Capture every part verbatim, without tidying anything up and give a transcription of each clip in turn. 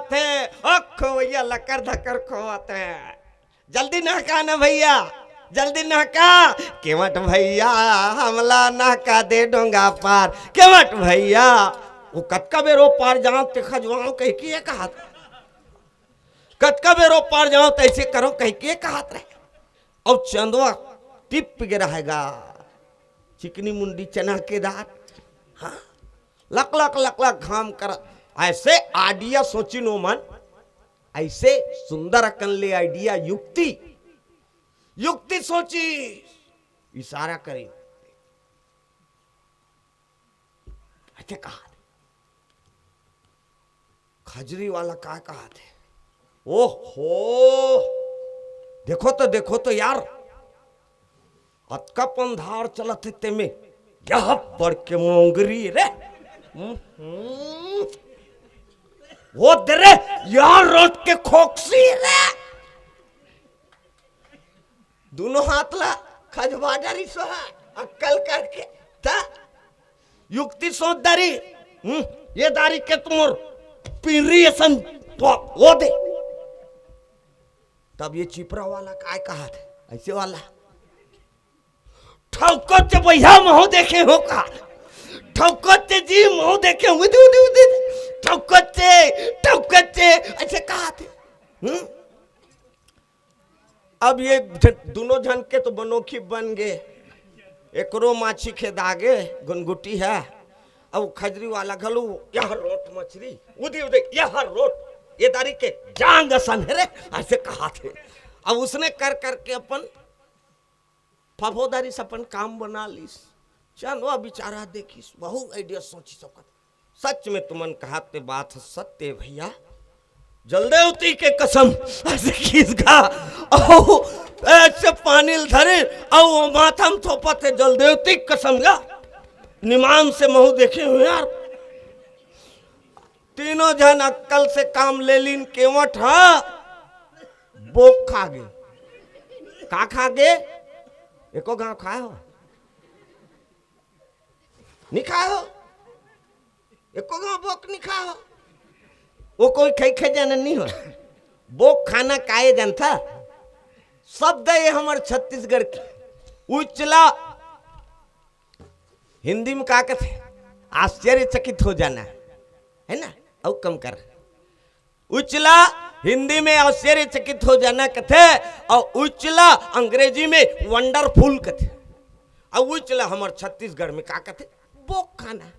थे, ओ खोवैया लकर धकर खोवत हे। जल्दी नहका न भैया, जल्दी नहका। केवट भैया, हमला नहका दे डोंगा पार। केवट भैया, वो कतका बेर ओ पार जांव ते खजवांव कहिके कहत, कतका बेर ओ पार जांव तइसे करंव कहिके कहत रहे। अउ चंदवा टिप गे रहय गा, चिकनी मुंडी चना के दार। हाँ, लक लक लक लक घाम कर। अइसे idea सोचिन ओमन, अइसे सुंदर अकन ले idea, युक्ति, युक्ति सोचिस, इशारा करिन। अइसे कहा, खजरी वाला का कहत हे? ओहो, देखो तो, देखो तो यार, अतका पंधार चलत हे तेमे, यह बड़ के मोंगरी रे। हम्म, वो दे रे, यार रोट के खोकसी रे। दुनों हाथ ला खजवा डारिस ओ हा, अक्कल करके। त युक्ति सोच डारिस, हम्म, ये दारी के तुमर पिंरी असन तो वो दे। तब ये चिपरा वाला काय कहत हे? अइसे वाला। ठौकत हे भैया, महूं देखे हों का? ठौकत हे जी, महूं देखे हों। उदी, उदी, उदी। ठौकत हे, ठौकत हे, अइसे कहत हे। हम्म? अब ये झ-, दुनों झन के तो बनोखी बन गे, एकरो माछी खेदा गे, गुनगुटी हे। अब खजरी वाला घलो, यह रोट मछरी, उदी उदी, यह रोट, ये दारी के जांग असन हे रे, अइसे कहत हे। अब उसने कर करके अपन फफोदारी से अपन काम बना लिस। चंदवा बिचारा देखिस, बहुत idea सोचिस ओकर। सच में तुमन कहत हे बात सत्य हे भैया। जलदेवती के कसम, अइसे खींच गा, अउ अइसे पानी ल धरे, अउ वो माथा म थोपत हे, जलदेवती के कसम गा, निमान से महूं देखे हों यार। तीनों झन अक्कल से काम ले लिन, केवट हा बोक खा गे। का खा गे? एको घांव खाय हो? नी खाय हो? एको घांव बोक नी खाय हो? वो कोई खई खई जानन नी हो। बोक खाना काय जानथा? शब्द हे हमर छत्तीसगढ़ के। उचला हिंदी में का कथे? आश्चर्यचकित हो जाना, हे ना? अउ कम कर। उचला हिंदी में आश्चर्यचकित हो जाना कथे, अउ उचला अंग्रेजी में wonderful कथे। अउ उचला हमर छत्तीसगढ़ में का कथे? बोक खाना।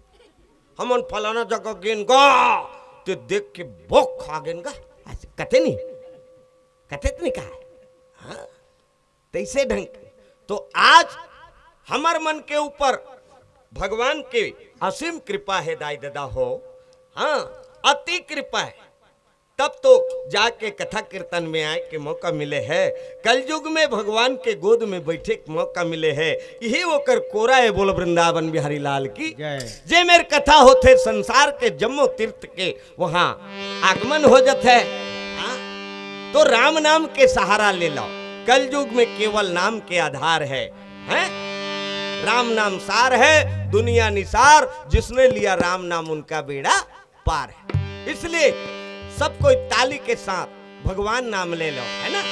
हमन फलाना जगह गेन गा, ते देख के बोक खा गेन गा। अइसे कथे नी? कथे त नी कहा? हाँ? तइसे ढंग के। तो आज हमर मन के ऊपर भगवान के असीम कृपा हे दाई ददा हो। हाँ, अति कृपा हे। तब तो जाके कथा कीर्तन में आय के मौका मिले हे। कलयुग में भगवान के गोद में बइठे के मौका मिले हे। इही ओकर कोरा हे। बोल वृंदावन बिहारी लाल की जय। जे मेर कथा होथे संसार के जम्मो तीर्थ के वहाँ आगमन हो जात हे। हाँ? तो राम नाम के सहारा ले लो। कलयुग में केवल नाम के आधार हे, हैं? राम नाम सार हे, दुनिया निसार, जिसने लिया राम नाम उनका बेड़ा पार हे। इसलिए सब कोई ताली के साथ भगवान नाम ले लो, हे ना?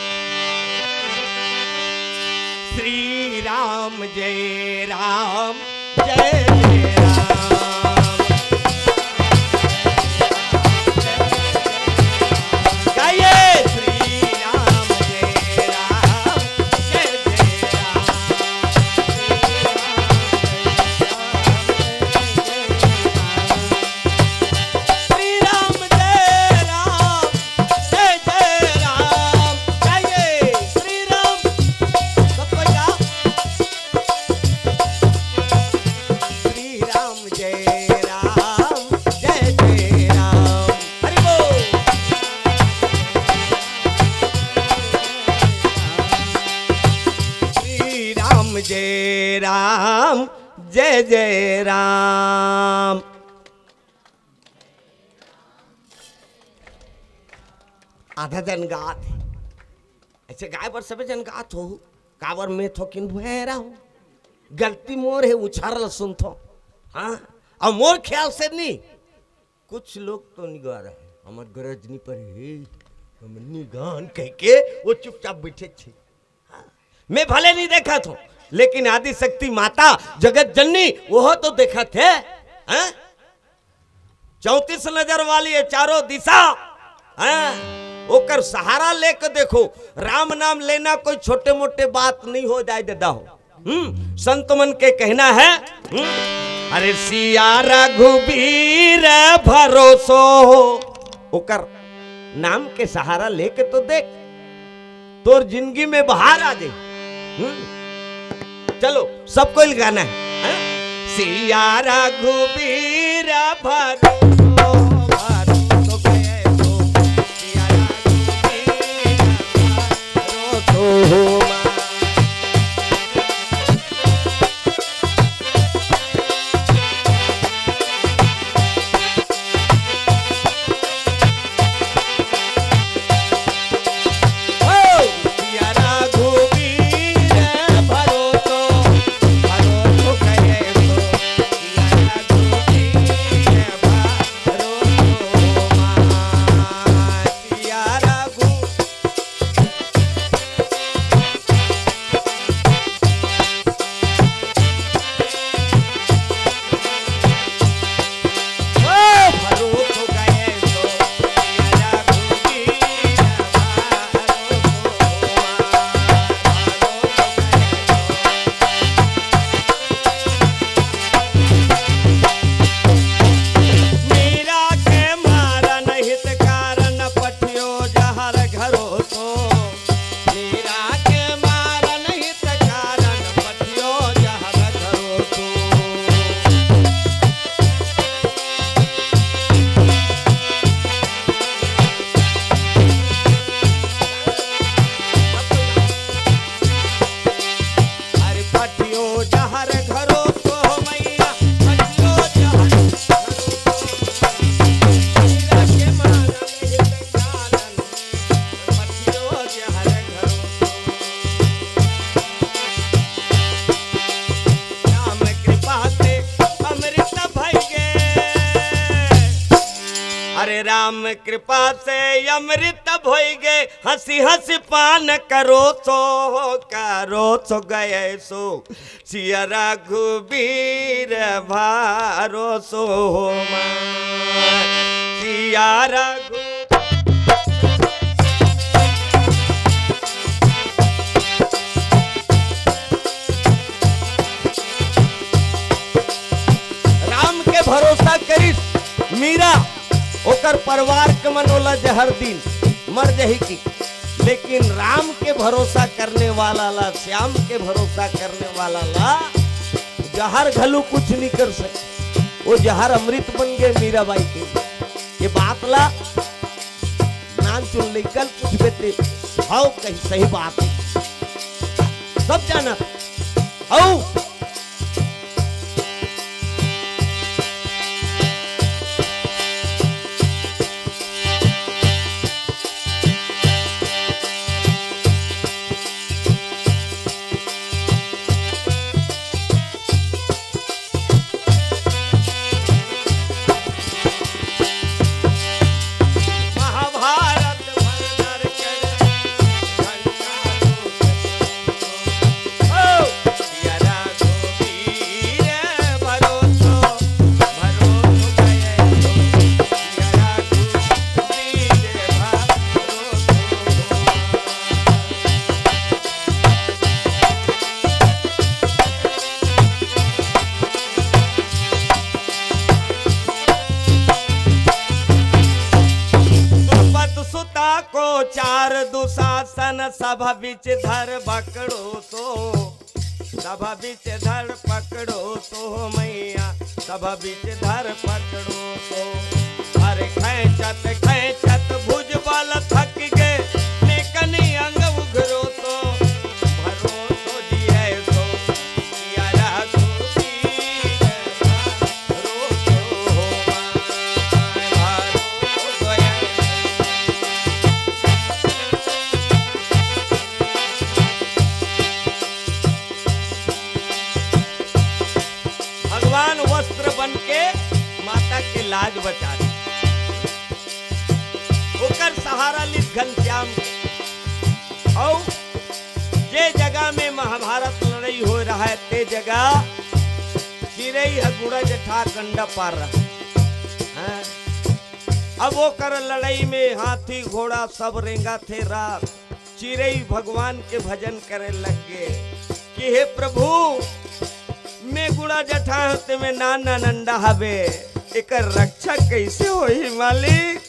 श्री राम जय राम, जय जय राम। गाइए, श्री राम जय राम, जय जय राम। श्री राम जय राम, जय जय राम। गाइए, श्री राम। सब कोई गाओ। श्री राम जय राम, जय जय राम। हरि बोल। श्री राम जय राम, जय जय राम। आधा झन गात हे। अइसे गाय बर सबे झन गात हो, काबर मैं थोकिन भैरा हो। गलती मोर हे, उछार ल सुनथो। हाँ, अउ मोर ख्याल से नी, कुछ लोग तो नी गा रहे। हमर गरज नहीं पड़े हे, हम नहीं गान कह के वो चुपचाप बैठे छे। हाँ, मैं भले नहीं देखा थो, लेकिन आदि शक्ति माता जगत जननी वो तो देखा थे। हाँ? चौंतीस नजर वाली है चारों दिशा। हाँ? ओकर सहारा लेके देखो, राम नाम लेना कोई छोटे मोटे बात नहीं हो जाए देदा हो। हम्म, संत मन के कहना है। हम्म, अरे सिया रघुबीर भरोसो हो, ओकर नाम के सहारा लेके तो देख, तोर जिंदगी में बहार आ जाए। हम्म, चलो, सबको गाना है, हैं? सिया रघुबीर भरोसो, भरोसो गए तो, सिया रघुबीर भरोसो हो। मीरा के मारन हित कारण पठियो जहर घरो सो। मीरा के मारन हित कारण पठियो जहर घरो सो। अरे पठियो जहर घरो सो मैया, पठियो जहर घरो सो। मीरा के मारन हित कारण, पठियो जहर घरो सो। राम कृपा से अमृत भई गे। अरे राम कृपा से अमृत भई गे, हंसी हंसी पान करो सो, करो सो गए सो। सिया रघुबीर भरोसो मा, सिया रघु राम के भरोसा करिस मीरा, ओकर परिवार के मन ओला जहर दिन, मर जही की। लेकिन राम के भरोसा करने वाला ला, श्याम के भरोसा करने वाला ला जहर घलो कुछ नहीं कर सके। वो जहर अमृत बन गए मीराबाई के। ये बात ला नानचुन लइका ल पूछबे ते, हव कही सही बात हे। सब जानत हव। द्रुपद सुता को चार दुशासन, सभ बिच धर बकड़ो सो। सभ बिच धर पकड़ो सो मैया, सभ बिच धर पकड़ो सो। अरे खैंचत खैंचत भुजबल थक गे, लेकन अंग उघरो सो। भरोसो जिये सो, सिया रघुबीर भरोसो हो माय, भरोसो ये। भगवान वस्त्र बन के माता के लाज बचा दे। सहारा लिस घनश्याम के। अउ जे जगह में महाभारत लड़ई होए रहय, ते जगह चिरई ह गुड़ा जठा कंडा पार रहय। हाँ? अब ओकर लड़ई में हाथी घोड़ा सब रेंगथे रहय। चिरई भगवान के भजन करे लग गे कि हे प्रभु, मैं गुड़ा जठा हंव, ते में नान नान अंडा हवे, एकर रक्षा कैसे होही मालिक?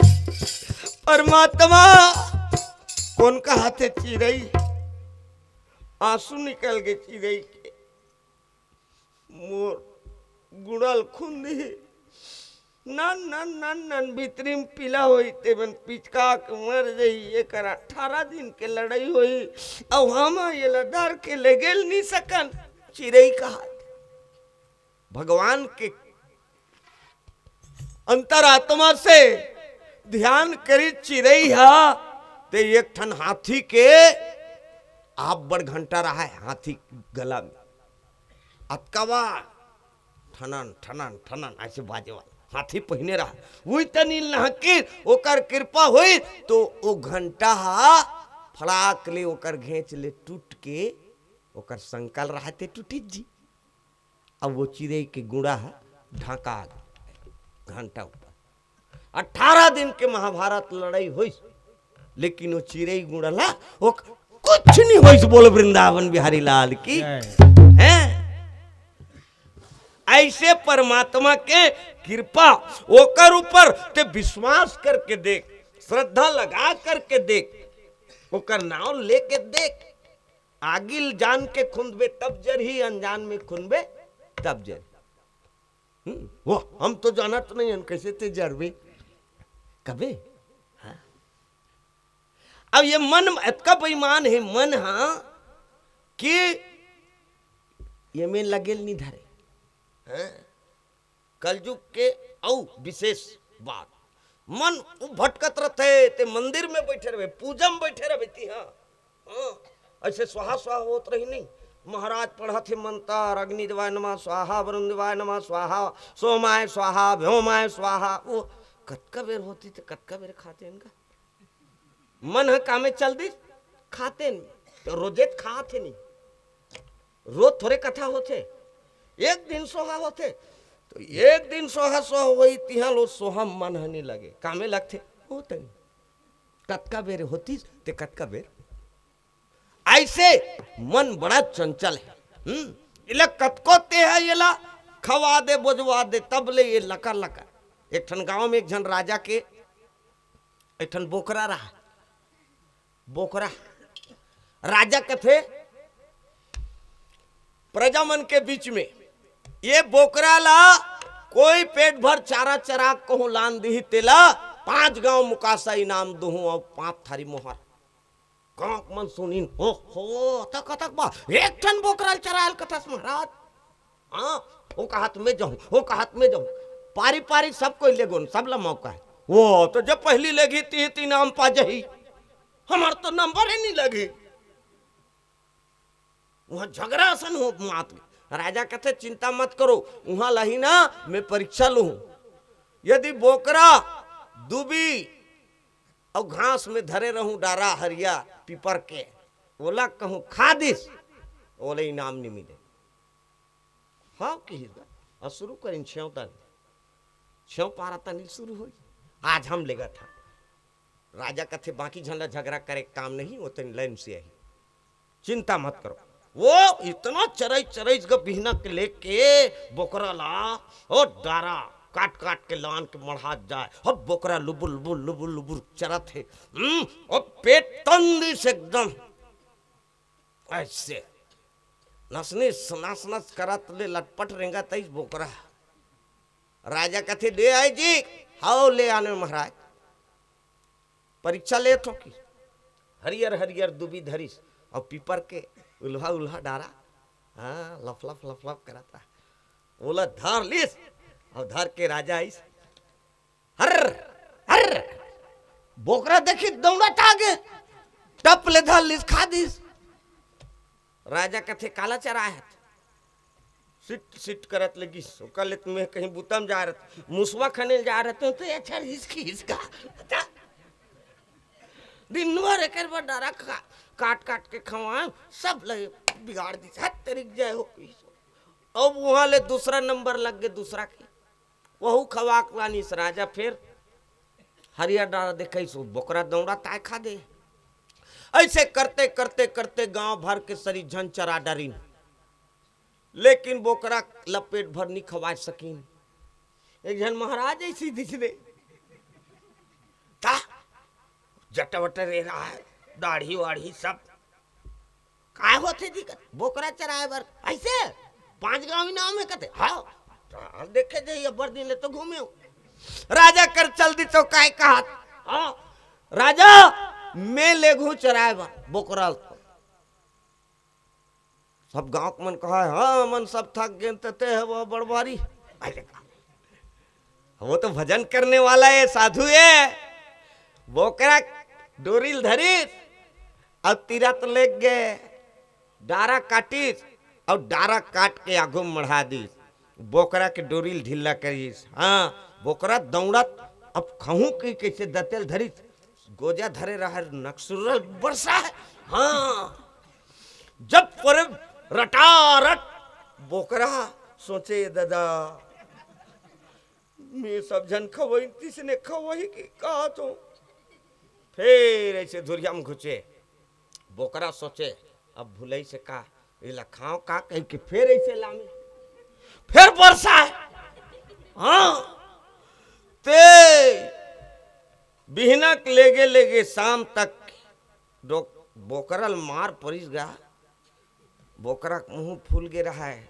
परमात्मा, कोन कहाथे चिरई? आंसू निकल गे चिरई के। मोर गुड़ल खुंदी, नन नन नन नन भीतरी में पीला होई, ते मन पिचका के मर जही। एकर अठारह दिन के लड़ई होई, अउ हम एला धर के ले गेल नी सकन। चिरई कहा भगवान के अंतरात्मा से ध्यान करी चिरई हा, ते एक ठन हाथी के आप बड़ घंटा रहा है हाथी गला में। अतका बा, ठनन, ठनन, ठनन, ऐसे बाजे वाला हाथी पहिने रहा। उही तनी लहकी, ओकर कृपा होई, तो ओ घंटा हा फड़ाक ले ओकर घेंच ले टूट के ओकर संकल रहा ते टूटिस जी। अब वो चिरई के गुड़ा हा ढाका घंटा ऊपर। अठारह दिन के महाभारत लड़ई होइस, लेकिन वो चिरई गुड़ा ला वो कुछ नहीं होइस। बोल वृंदावन बिहारी लाल की। जय। हैं? ऐसे परमात्मा के कृपा ओकर ऊपर ते विश्वास करके देख, श्रद्धा लगा करके देख, ओकर नाम लेके देख। आगिल जान के खुंदबे तब जरही, अनजान में खुंदबे तब जरही। हम्म, वो हम तो जानत नहीं हन, कैसे ते जरबे कबे। हाँ? अब ये मन अतका बेईमान है, मन हा कि ये में लगेल नहीं धरे। हैं? कलयुग के अउ विशेष बात, मन उ भटकत रहते, ते मंदिर में बैठे रहे, पूजा में बैठे रहे, ती हाँ। हाँ, ऐसे स्वाहा स्वाहा होत रही नहीं। महाराज पढ़त हे मंत्र, अग्नि देवाय नमः स्वाहा, वरुण देवाय नमः स्वाहा, सोमाय स्वाहा, व्योमाय स्वाहा। वो कतका बेर होती ते कतका बेर खाते इनका। मन ह कामे चल दिस, खाते नहीं। तो रोजे त खाते नहीं, रोज थोरे कथा होथे, एक दिन सोहा होथे, तो एक दिन सोहा सोहा होई, तिहां लो सोहा मन ह नहीं लगे, कामे लगथे, होते नहीं। कतका बेर होतिस ते कतका बेर। ऐसे मन बड़ा चंचल है। हम्म, एला कतको ते है, एला खवा दे, बोजवा दे, तब ले ये लकर लकर। एक ठन गांव में एक झन राजा के एक ठन बोकरा रहा। बोकरा, राजा कथे, प्रजा मन के बीच में ये बोकरा ला कोई पेट भर चारा चरा कहूं लान दिही, तेला पांच गांव मुकासा इनाम दुहूं अउ पांच थारी मोहर। गांव के मन सुनिन, "ओ हो, तक तक बा, एक ठन बोकरा ल चरायल कथस महाराज।" हाँ, ओ कहत में जाऊं, ओ कहत में जाऊं। पारी पारी सब कोई ले गोन, सब ला मौका है। वो तो जब पहली लेगी ती, ती नाम पा जही। हमार तो नंबर ही नहीं लगी। वहां झगड़ा असन हो मात। राजा कथे, "चिंता मत करो, वहां लही ना, मैं परीक्षा लूं। यदि बोकरा दुबी अउ घास में धरे रहूं, डारा हरिया पीपर के, ओला कहूं खा दिस, ओला इनाम नहीं मिले।" हाँ, किहिस गा। अउ शुरू करिन छेव तन। छेव पारा तनी शुरू होई। आज हम लेगत हा। राजा कथे, "बाकी झन ला झगड़ा करे के काम नहीं, वो तनी लाइन से आही। चिंता मत करो।" वो इतना चरई चरई ग बिहना के लेके बोकरा ला, ओ डारा काट काट के लान के मढ़ात जाए। अब बोकरा लुबुर लुबुर लुबुर लुबुर चरत हे। हम्म, ओ पेट तंदी से एकदम ऐसे नसनीस नस नस करत ले लटपट रेंगत आइस बोकरा। राजा कथे, "ले आए जी।" "हाव, ले आने महाराज।" परीक्षा लेत हो कि हरियर हरियर दुबी धरिस अउ पीपर के उल्हा उल्हा डारा, हाँ, लफ लफ लफ लफ करत रहा। ओला धर लिस अउ धर के राजा आइस। हर हर बोकरा देखी दौड़त आगे, टप ले धर लिस, खा दिस। राजा कथे, "काला चराए हत?" सिट सिट करत लगिस। ओकर ले तुम्हें कहीं बुतम जा रहत, मुसवा खने जा रहत, तो ये अच्छा हिसकी हिसका। दिन भर एकर बर डारा का-, काट काट के खवाए, सब ले बिगाड़ दिस। हत तेरी जय हो। अब वहां ले दूसरा नंबर लग गे दूसरा के, वहू खवा के लानिस। राजा फिर हरियर डारा देखइस, बोकरा दौड़ा ताय खा दे। ऐसे करते करते करते गांव भर के सरी झन चरा डरिन, लेकिन बोकरा लपेट भर नी खवा सकिन। एक झन महाराज ऐसी दिखने था, जटा वटा रे रहा है, दाढ़ी वाढ़ी सब। काय होथे दिक्कत? बोकरा चराए बर ऐसे पांच गांव इनाम है कथे। हाँ, हाँ, देखे जाइए, अब्बर दिन ले तो घूमे हो। राजा कर चल दी तो काय कहा? हाँ, राजा, मैं लेगू चराए बर बोकरा। सब गांव के मन कहा, "हाँ, मन सब थक गेन, ते, ते है वो बड़वारी।" अरे, वो तो भजन करने वाला है, साधु है। बोकरा डोरिल धरिस, अब तीरा तो लेग गे, डारा काटिस, और डारा काट के आगू मढ़ा दिस। बोकरा के डोरिल ढीला करिस। हाँ, बोकरा दौड़त, अब खहूं की कैसे दतेल धरिस, गोजा धरे रहा, नकसुरल बरसा है। हाँ, जब पर रटारट बोकरा सोचे, "दादा, मैं सब झन खवई, तिसने खवई की कहा तो।" फिर ऐसे धुरिया में घुसे, बोकरा सोचे, "अब भुलई से का, एला खाओ का?" कह के फिर ऐसे लामे, फिर बरसा है। हाँ, ते बिहनक लेगे लेगे शाम तक डो-, बोकरल मार परिस गा। बोकरा के मुंह फूल गे रहा है।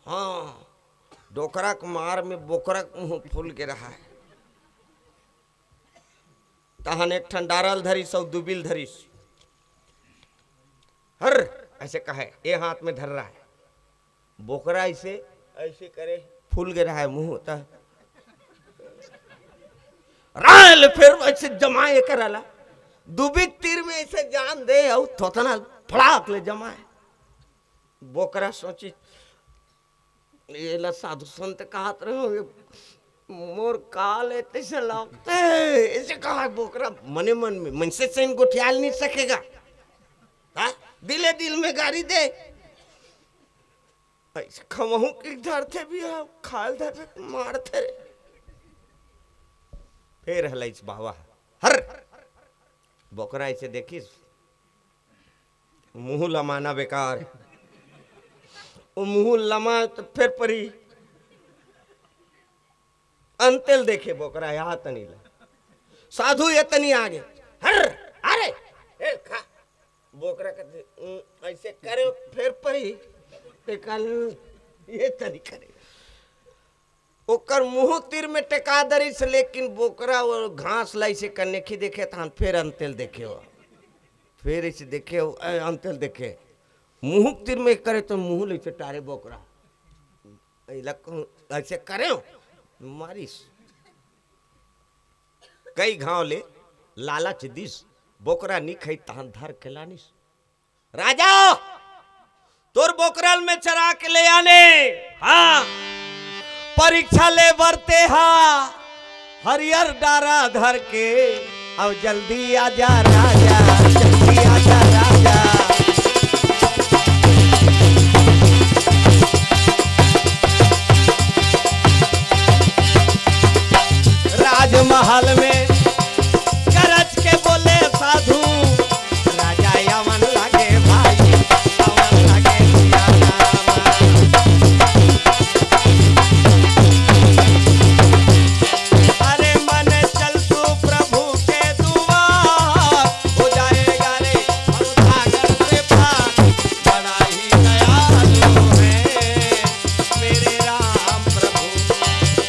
हाँ, डोकरा के मार में बोकरा के मुंह फूल गे रहा है। तहन एक ठन डारल धरिस अउ दुबिल धरिस। हर ऐसे कहे, ए हाथ में धर रहा है। बोकरा ऐसे, ऐसे करे, फूल गे रहा है मुंह, त रायल फिर ऐसे जमाए करला, दुबिक तीर में ऐसे जान दे, अउ थोथना फड़ाक ले जमाए। बोकरा सोची, "एला साधु संत कहत रहे हो, ये मोर काल है, तैसे लगते है।" ऐसे कहा बोकरा मने मन में, मनसे से गोठियाल नहीं सकेगा। हाँ? दिले दिल में गारी दे। ऐसे खमहू के धरथे भी है, खाल धरथे, मारथे रे। फिर हलैच बाबा, हर बोकरा ऐसे देखिस, मुंह लमाना बेकार। वो मुंह लमा तो फिर परी। अंतेल देखे बोकरा, यहाँ तनी ला। साधु ये तनी आगे। हर, अरे, ए, खा। बोकरा कहते, "उम, ऐसे करे, फिर परी।" ते कल ये तनी करे। ओकर मुंह तीर में टेका दरिस, लेकिन बोकरा वो घास ला ऐसे कनेखी देखे, तहन फिर अंतेल देखे हो। फिर ऐसे देखे हो, ए, अंतेल देखे। मुंह तीर में करे तो मुंह ले से टारे बोकरा। ऐला कहूं, ऐसे करे हो, मारिस। कई घाव ले लालच दिस, बोकरा नी खाई, तहन धर के लानिस। राजा, तोर बोकरल में चरा के ले आने। हाँ, परीक्षा ले बरते हा, हरियर डारा धर के, अब जल्दी आजा राजा, जल्दी आजा राजा। राजमहल में गरज के बोले साधु, राजा यमन लगे भाई, यमन लगे सिया राम। अरे मन चल तू प्रभु के दुआर, हो जाएगा रे हम सागर से पार। बड़ा ही दयालु है मेरे राम प्रभु,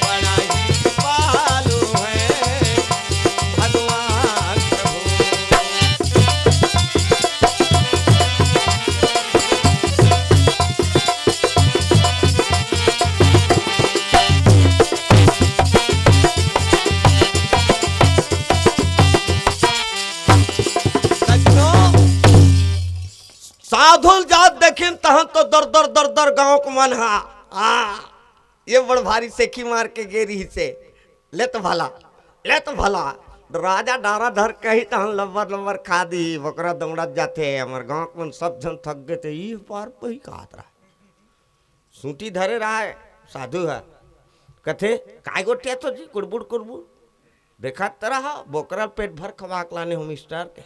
बड़ा ही कृपालु है भगवान प्रभु। साधुल जात देखिन तहन तो दर दर दर दर गांव के मन हा। आ, ये बड़ भारी सेखी मार के गे रहिसे। ले तो भला, ले तो भला। राजा डारा धर के ही तहन लब्बर लब्बर खा दी, बोकरा दौड़त जाथे। हमर गांव के मन सब झन थक गे थे, ई पार पही कहत रहा। सूटी धरे रहा है साधु ह, कथे, "काय गोठियाथो जी, कुड़बुड़ कुड़बुड़?" देखत त रहा, बोकरा पेट भर खवा के लाने हो मिस्टर के।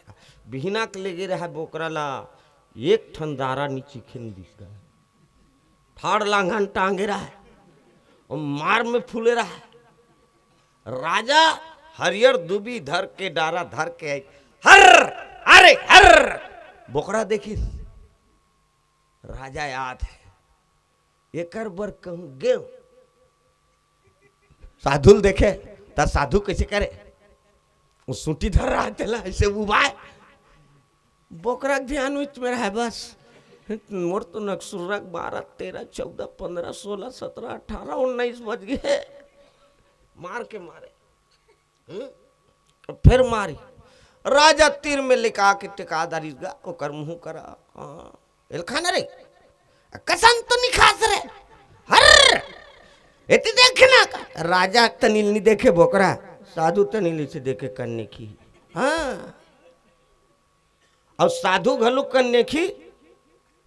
बिहना के लेगे रहा बोकरा ला, एक ठन डारा नी चीखे नी दिस गा। ठाड़ लांघन टांगे रहा, अउ मार में फूले रहा। राजा हरियर दूबी धर के, डारा धर के आई, "हर, अरे हर।" बोकरा देखिस, राजा याद हे, एकर बर कहूं गेंव। साधु ल देखे, त साधु कइसे करे? वो सूटी धर रहा हे, तेला अइसे उबाय। बोकरा के ध्यान उच में रहा हे बस। मोर तो नकसुर्रा के बारह, तेरह, चौदह, पन्द्रह, सोलह, सत्रह, अठारह, उन्नीस बज गे। मार के मारे। हम्म? फेर मारी। राजा तीर में लिका के टिका दारिस गा, ओकर मुंह करा। हाँ। एल खाना रे। कसन तो नी खास रे। हर। एती देखे ना का। राजा तनिल नी देखे बोकरा। साधु तनिल इसे देखे कन्ने की। हाँ। अउ साधु घलो कन्ने की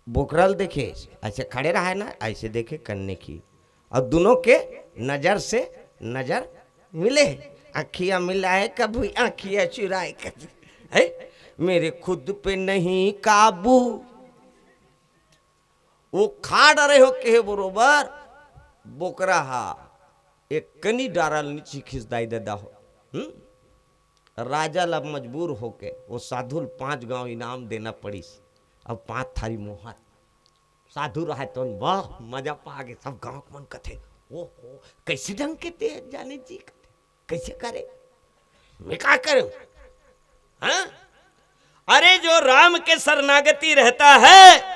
बोकरा ल देखे, अइसे खड़े रहा हे ना, अइसे देखे कन्ने की। अउ दुनों के नजर से नजर मिले हे। अखियां मिलाए कभी अखियां चुराए कभी, है? मेरे खुद पे नहीं काबू। वो खा डरे हो के बरोबर बोकरा हा एक कनी डारा ल नी चीखिस दाई ददा हो। हम्म? राजा ला मजबूर होके वो साधु ल पांच गांव इनाम देना पड़िस। अब पांच थारी मोहर। साधु रहा तो वाह, मजा पा गे। सब गांव के मन कथे, "ओ हो, कइसे ढंग के दे जाने जी," कथे, "कइसे करे, मैं का करूं?" हाँ? अरे, जो राम के शरणागति रहता है,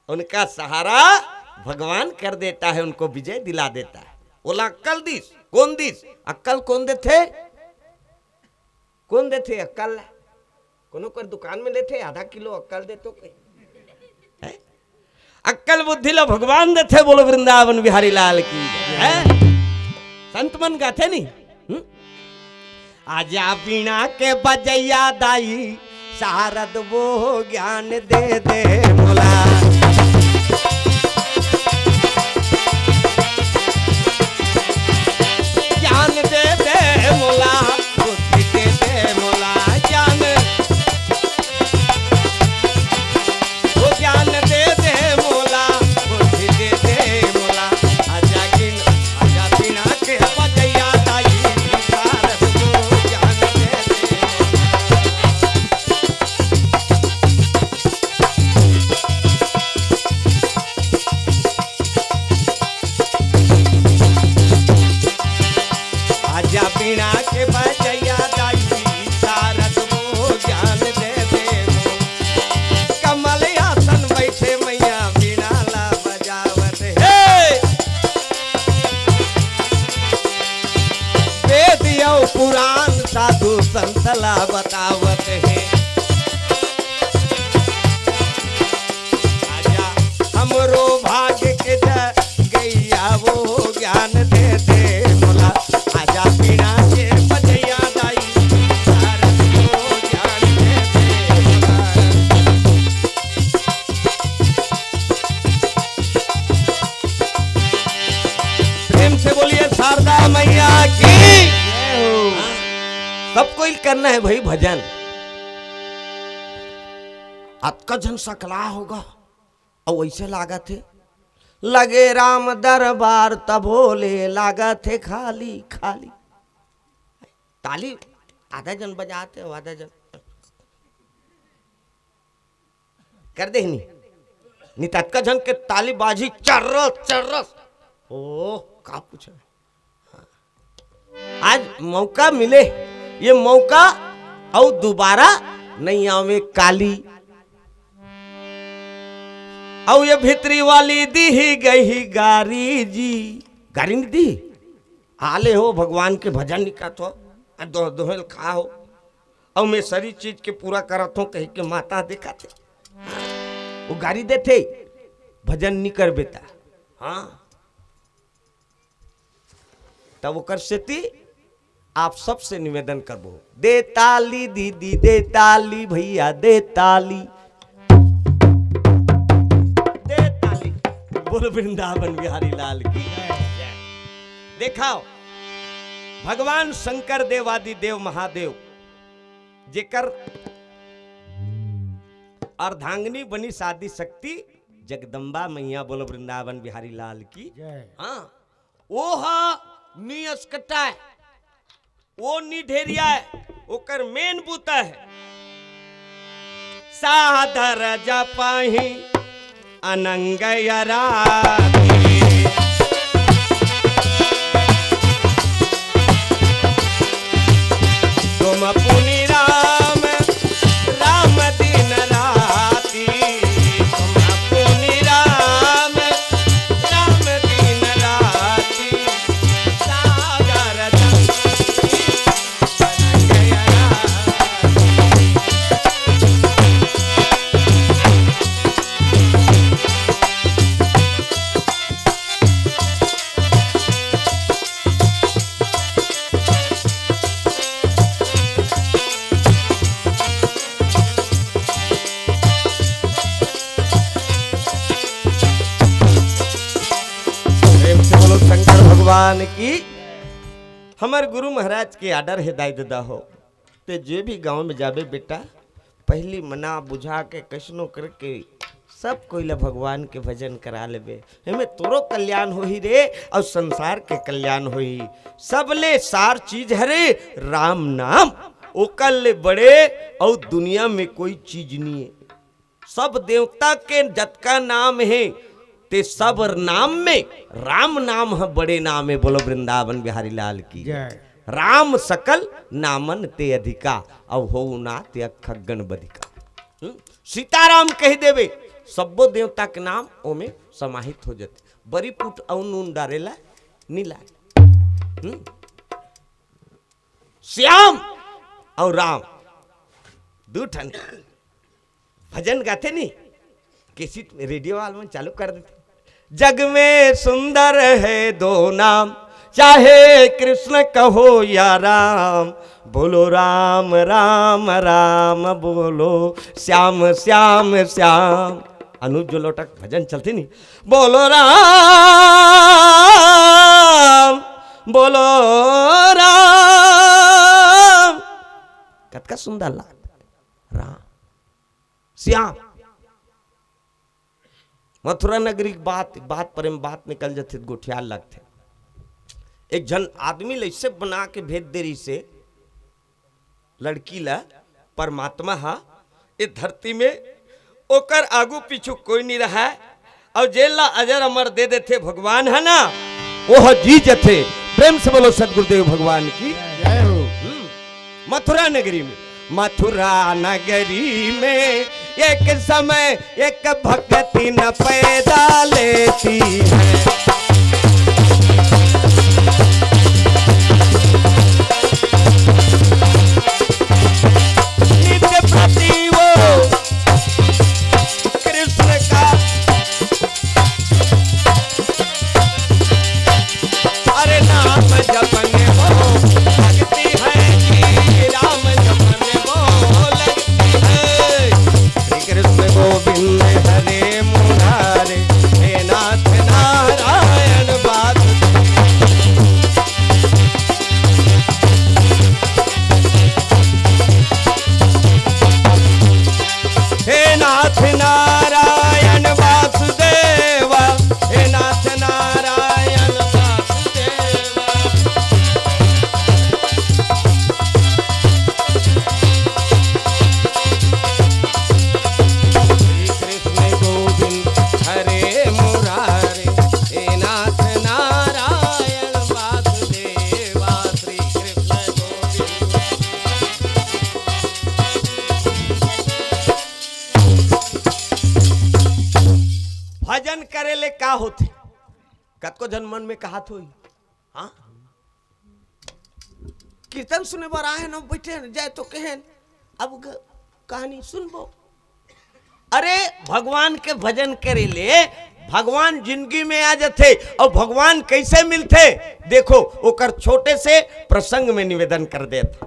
उनका सहारा भगवान कर देता है, उनको विजय दिला देता है। ओला अक्कल दिस, कोन दिस? अक्कल कोन देथे? कोन देथे अक्कल? कोनो कर दुकान में लेथे, आधा किलो अक्कल दे तो कहीं। हैं? अक्कल बुद्धि ला भगवान देथे, बोलो वृंदावन बिहारी लाल की जय। हैं? संत मन गाथे नहीं? हम्म? आजा बीणा के बजैया दाई, शारद वो ज्ञान दे दे मोला। ज्ञान दे दे मोला, बुद्धि दे दे मोला, ज्ञान। वो ज्ञान दे दे मोला, बुद्धि दे दे मोला। आजा गिन, आजा बीणा के बजैया दाई, शारद वो ज्ञान दे दे मोला। आजा बीणा के बजैया दाई, शारद वो ज्ञान दे दे वो। कमल आसन बैठे मैया बीणा ला बजावत हे। वेद अउ पुराण साधु संत ला बतावत हे। आजा हमरो भाग्य के जगैया वो ज्ञान दे दे मोला। आजा बीणा के बजैया दाई, शारद वो ज्ञान दे दे मोला। प्रेम से बोलिए शारदा मैया की। सब कोई करना है भाई भजन। अतका झन सकला होगा, अउ अइसे लागत हे, लगे राम दरबार तभो ले लागत हे खाली खाली। ताली आधा जन बजात हे, आधा जन कर दे नी, नी ततका झन के ताली बाजी चर्रस चर्रस। ओ, का पूछे? आज मौका मिले, ये मौका अउ दुबारा नहीं आवे काली। अउ ये भीतरी वाली दीही गही गारी जी, गारी नहीं दी। आले हो भगवान के भजन निकात हो, आ दो दोहेल खा हो, अउ मैं सरी चीज के पूरा करत हो कही के माता देखा थे। वो गारी देथे, भजन नहीं कर बेटा। हाँ, तब ओकर सेती आप सबसे निवेदन करबो, दे ताली दीदी, दे ताली भैया, दे ताली, दे ताली। बोल वृंदावन बिहारी लाल की। देखाओ, भगवान शंकर देवादिदेव महादेव, जेकर अर्धांगिनी बनिस आदि शक्ति जगदम्बा मैया। बोलो वृंदावन बिहारी लाल की। जय। हाँ, ओह नियस्कटाय, ओ निढेरियाय, ओकर मेन बुता हे। सादर जपहि अनंग अराधी। तुम पुनि राम, राम दिन राती। तुम पुनि राम, राम दिन राती। सागर जपहि अनंग अराधी। प्रेम से बोलो शंकर भगवान की। हमर गुरु महाराज के आर्डर हे दाई ददा हो, ते जे भी गांव में जाबे बेटा, पहली मना बुझा के कइसनो करके सब कोई ला भगवान के भजन करा लेबे, एमे तोरो कल्याण होही रे, अउ संसार के कल्याण होही। सबले सार चीज हरे राम नाम, ओकर ले बड़े अउ दुनिया में कोई चीज नहीं है। सब देवता के जतका नाम हे, ते सब नाम में राम नाम ह बड़े नाम हे। बोलो वृंदावन बिहारी लाल की। जय। राम सकल नामन ते अधिका, अउ होउ नाथ अखगन बधिका। हम्म? सीताराम कहि देबे, सब्बो देवता के नाम ओमे समाहित हो जथे। बरी पुट अउ नून डारे ला नी लागे। हम्म? श्याम अउ राम दू ठन भजन गाथे नी, कैसेट में, रेडियो वाला मन चालू कर देथे। जग में सुंदर है दो नाम, चाहे कृष्ण कहो या राम, बोलो राम राम राम, बोलो श्याम श्याम श्याम। अनुज जलोटा के भजन चलथे नी, बोलो राम, बोलो राम, कतका सुंदर लागथे राम। श्याम। मथुरा नगरी के बात, बात परे में बात निकल जथे त गोठियार लगथे। एक झन आदमी ल अइसे बना के भेज दे रहिसे लड़की ल परमात्मा ह ए धरती में, ओकर आगू पीछू कोई नहीं रहय, अउ जेन ला अजर अमर दे देथे भगवान ह ना, ओह जी जथे। प्रेम से बोलो सतगुरुदेव भगवान की। जय हो। हम्म। मथुरा नगरी में, मथुरा नगरी में एक समय एक भक्तिन पैदा लेती है। नित्य प्रति वो कृष्ण का अरे नाम जपन वो लगती है जी, राम जपन वो लगती है। श्री कृष्ण गोविंद हरे मुरारे, हे नाथ नारायण बासुदेव। हे नाथ नारायण वासुदेवा, हे नाथ नारायण वासुदेवा। श्री कृष्ण गोविंद हरे मुरारे, हे नाथ नारायण वासुदेवा। श्री कृष्ण गोविंद। भजन करे ले का होथे? कतको झन मन में कहत होही, हाँ, कीर्तन सुने बर आए न, बैठे न, जाए तो कहेन, अब ग-, कहानी सुनबो। अरे, भगवान के भजन करे ले भगवान जिंदगी में आ जाथे। और भगवान कैसे मिलथे, देखो, ओकर छोटे से प्रसंग में निवेदन कर देत।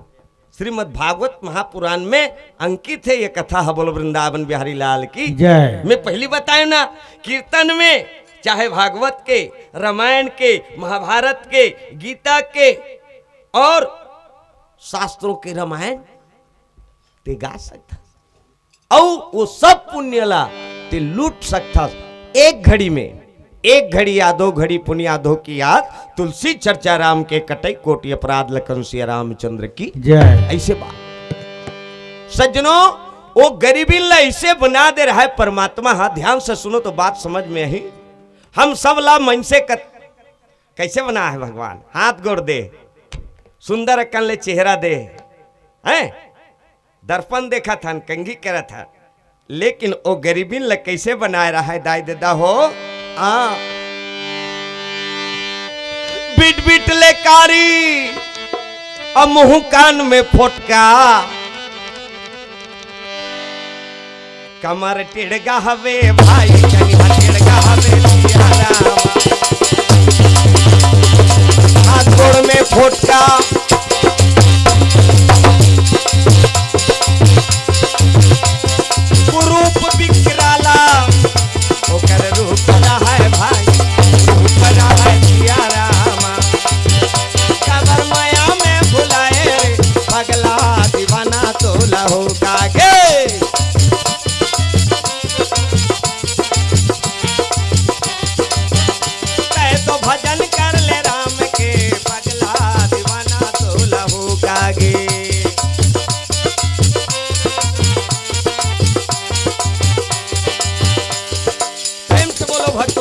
श्रीमद् भागवत महापुराण में अंकित है ये कथा ह। बोलो वृंदावन बिहारी लाल की जय। मैं पहली बताया ना, कीर्तन में, चाहे भागवत के, रामायण के, महाभारत के, गीता के और शास्त्रों के रामायण ते गा सकता। अउ वो सब पुण्य ला ते लूट सकथस। एक घड़ी में, एक घड़ी आधो घड़ी पुण्य आधो की याद, तुलसी चर्चा राम के कटई कोटि अपराध, लखन सिया रामचंद्र की जय। ऐसे बात। सज्जनों, वो गरीबी ला ऐसे बना दे रहा है परमात्मा। हाँ, ध्यान से सुनो तो बात समझ में आही। हम सब ला मन से कत-, कैसे बना है भगवान? हाथ गोड़ दे, सुंदर अकन ले चेहरा दे, हैं? दर्पण देखत हन, कंघी करत हन, लेकिन ओ गरीबिन ल कैसे बनाए रहा है दाई ददा हो? आ बिट बिट ले कारी, अ मुंह कान में फोटका, कमर टेढ़गा हवे भाई, कनिहा टेढ़गा हवे सिया राम। हाथ गोड़ में फोटका, कुरूप बिकराला, ओकर रूप रहै भाई, रूप रहै सिया रामा। काबर माया में भुलाए रे, पगला दीवाना तोला हो कागे। तै तो भजन कर ले राम के, पगला दीवाना तोला हो कागे। प्रेम से बोलो भक्त